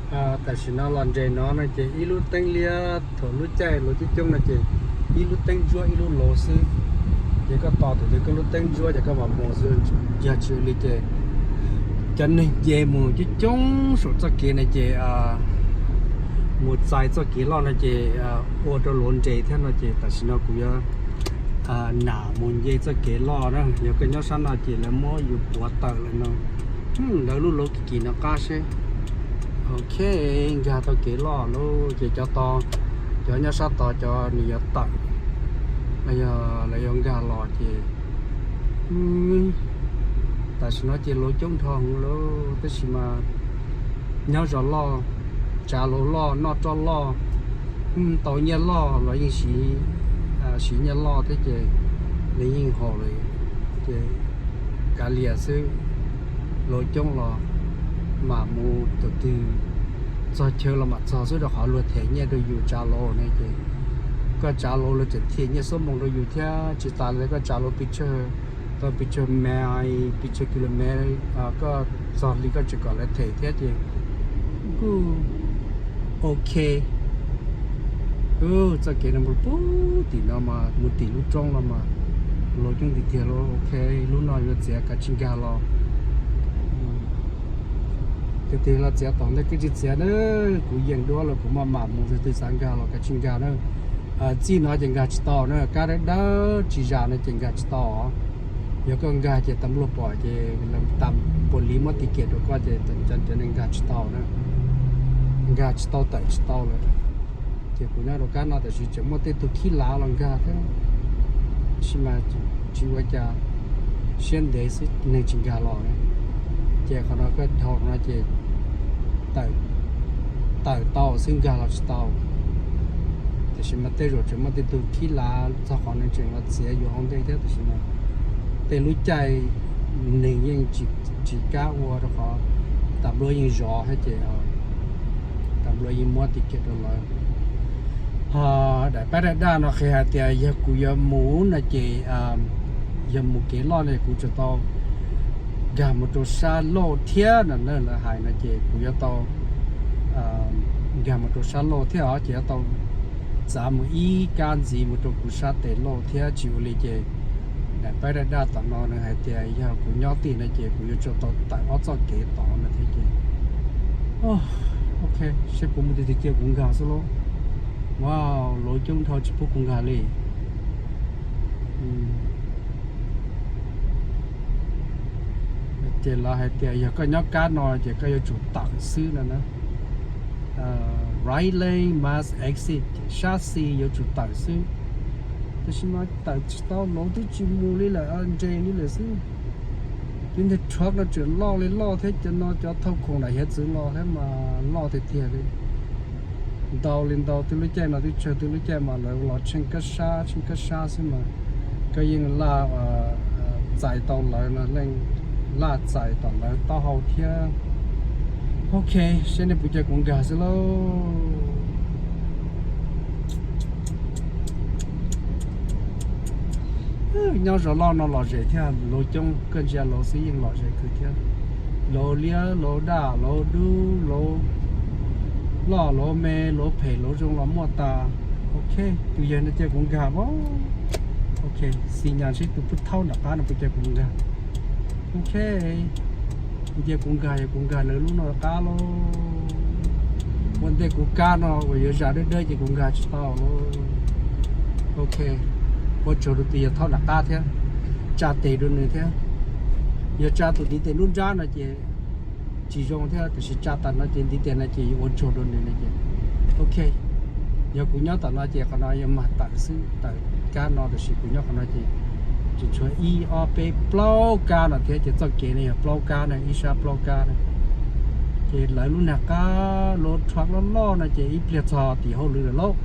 Tam sim no los nres no no ces ib lub teeb liab, thaum lub caij luv coob coob no ces ib lub teeb ntsuab ib lub luv xwb. Ces koj tos thaum twg koj lub teeb ntsuab ces koj mam mus xwb, yog tsis ua li ces cov neeg nce mus coob coob saum txoj kev no ces mus txais txoj kev loj no ces ua rau luv nres thiab no ces tam sim no kuv yuav nam mus nce txoj kev loj na. Yog koj nyob sab no ces lawv muab yus puav tawm lawm no. Ntawd lub luv kim kim no qab seb. Ok, nkag tau kev loj lawm ces cov to, cov nyob sab tod cov nws yuav tawm, yog lawv yuav nkag los ces tam sim no ces luv coob nrho heev lawm tab sis mas nyob zos loj, tsav luv loj, noj roj loj, tau nyiaj loj los yeej siv, siv nyiaj loj thiab ces nws yeej haum lawm ces kav liam xwb. Luv coob los mam mus, thaum twg txog chaw los mam txog xwb rau qhov luag them nyiaj rau yus tsav luv ne ces koj tsav luv luag tseem them nyiaj xuab moos rau yus thiab tsis tas li koj tsav luv pes tsawg, tau pes tsawg mais, pes tsawg kis lus mev, koj txog li koj tseem kom lawv them thiab ces kuj ok. Txoj kev no mus puag tim no mas mus tim lub roob no mas luv coob tiag tiag li. Ok, lub no yuav txiav kav tsij nkag los. Tiag tiag los txiav tom ntej koj tsis txiav na, kuv yeej duab los kuv maj mam mus, thaum twg xav nkag los kav tsij nkag na. Txij no ces nkag tsis tau na, kab dawb dawb tsis zam no ces nkag tsis tau. Yog koj nkag ces tas npluag pom ces tas puas liv muab ticket rau koj ces cov neeg nkag tsis tau na, nkag tsis tau tawm tsis tau lawm. Ces kuv nyob rau kab no tab sis tseem muaj tej tug khib lav los nkag thiab, tab sis mas tsis ua cas, siab ntev xwb neeg tsis nkag los. Ces qhov no koj dhau no ces tawm tau xwb nkag los tsis tau. Tiam sis mas tej zaum tseem muaj tej tug khib lav txog qhov neeg tseem los txiav yus hauv ntej thiab, tiam sis mas tej lub caij neeg yeej tsis kam ua rau qhov tas npluag yeej zov thiab ces tas npluag yeej muab ticket rau lawv. Ho daim pab daj daj no qhia hais tias yog kuv yuav mus no ces yog mus kev loj no kuv tsuas tau nkag mus rau sab lauj thiab no na, lawv hais no ces kuv yuav tau nkag mus rau sab lauj thiab os, ces yuav tau txav mus ib kab ntxiv mus rau kuv sab tes lauj thiab, tsis ua li ces daim pab daj daj tom no nws hais tias yog kuv nyob tim no ces kuv yuav tsum tau tawm ob txoj kev tod no thiab ces. Ok, seb puas muaj tus twg cia kuv nkag xwb lauj. Wow, luv coob dhau tsis pub kuv nkag li. Ces lawv hais tias yog koj nyob kab no ces koj yuav tsum tawm xwb no na. Right lane must exit, sab xis yuav tsum tawm xwb. Tab sis mas tawm tsis tau, luv twb tsis mus li lawm, nres li lawm xwb. Twb nteg truck no tseem loj li loj thiab, cov no cov thauj khoom lam hiav txwv los thiab mas loj tiag tiag li. Ntau li ntau, twb lub caij no twb tsawg, twb lub caij mas lawv los tsheej kab sab tsheej kab sab xwb mas koj yeej laj txais tau lawv no, yeej laj txais tom lawv taub hau thiab. Ok, seb nej puas cia kuv nkag xwb lauj. Nyob zos loj no lom zem thiab, luv coob, koj ntsia luv xwb yeej lom zem kawg thiab. Luv liab, luv daj, luv dub, luv loj, luv me, luv phem, luv zoo los muaj tas. Ok, tus yawg no cia kuv nkag os. Ok, xi nyas seb tus pub thaub nram qab no puas cia kuv nkag. Ok, cia kuv nkag, yog kuv nkag lawv lub no qab lauj. Ua ntej kuv kab no uas yuav zam dawb dawb ces kuv nkag tsis tau lauj. Ok, ua tsaug rau tus yawg thaub nram qab thiab, tsa tes rau nws thiab. Yog tsa tus ntiv tes nruab nrab no ces tsis zoo thiab, tiam sis tsa tas no ces ntiv tes no ces yuav ua tsaug rau nws no ces. Ok, yog kuv nyob tom no ces qhov no yuav mag tawm xwb, tawm kab no, tiam sis kuv nyob qhov no ces tseem tshuav ib ob peb plaub kab no thiab ces txoj kev no yog plaub kab na, ib sab plaub kab na. Ces lawv lub nag qab lub truck loj loj no ces ib pliag txog tim hauj lwm lawm lauj.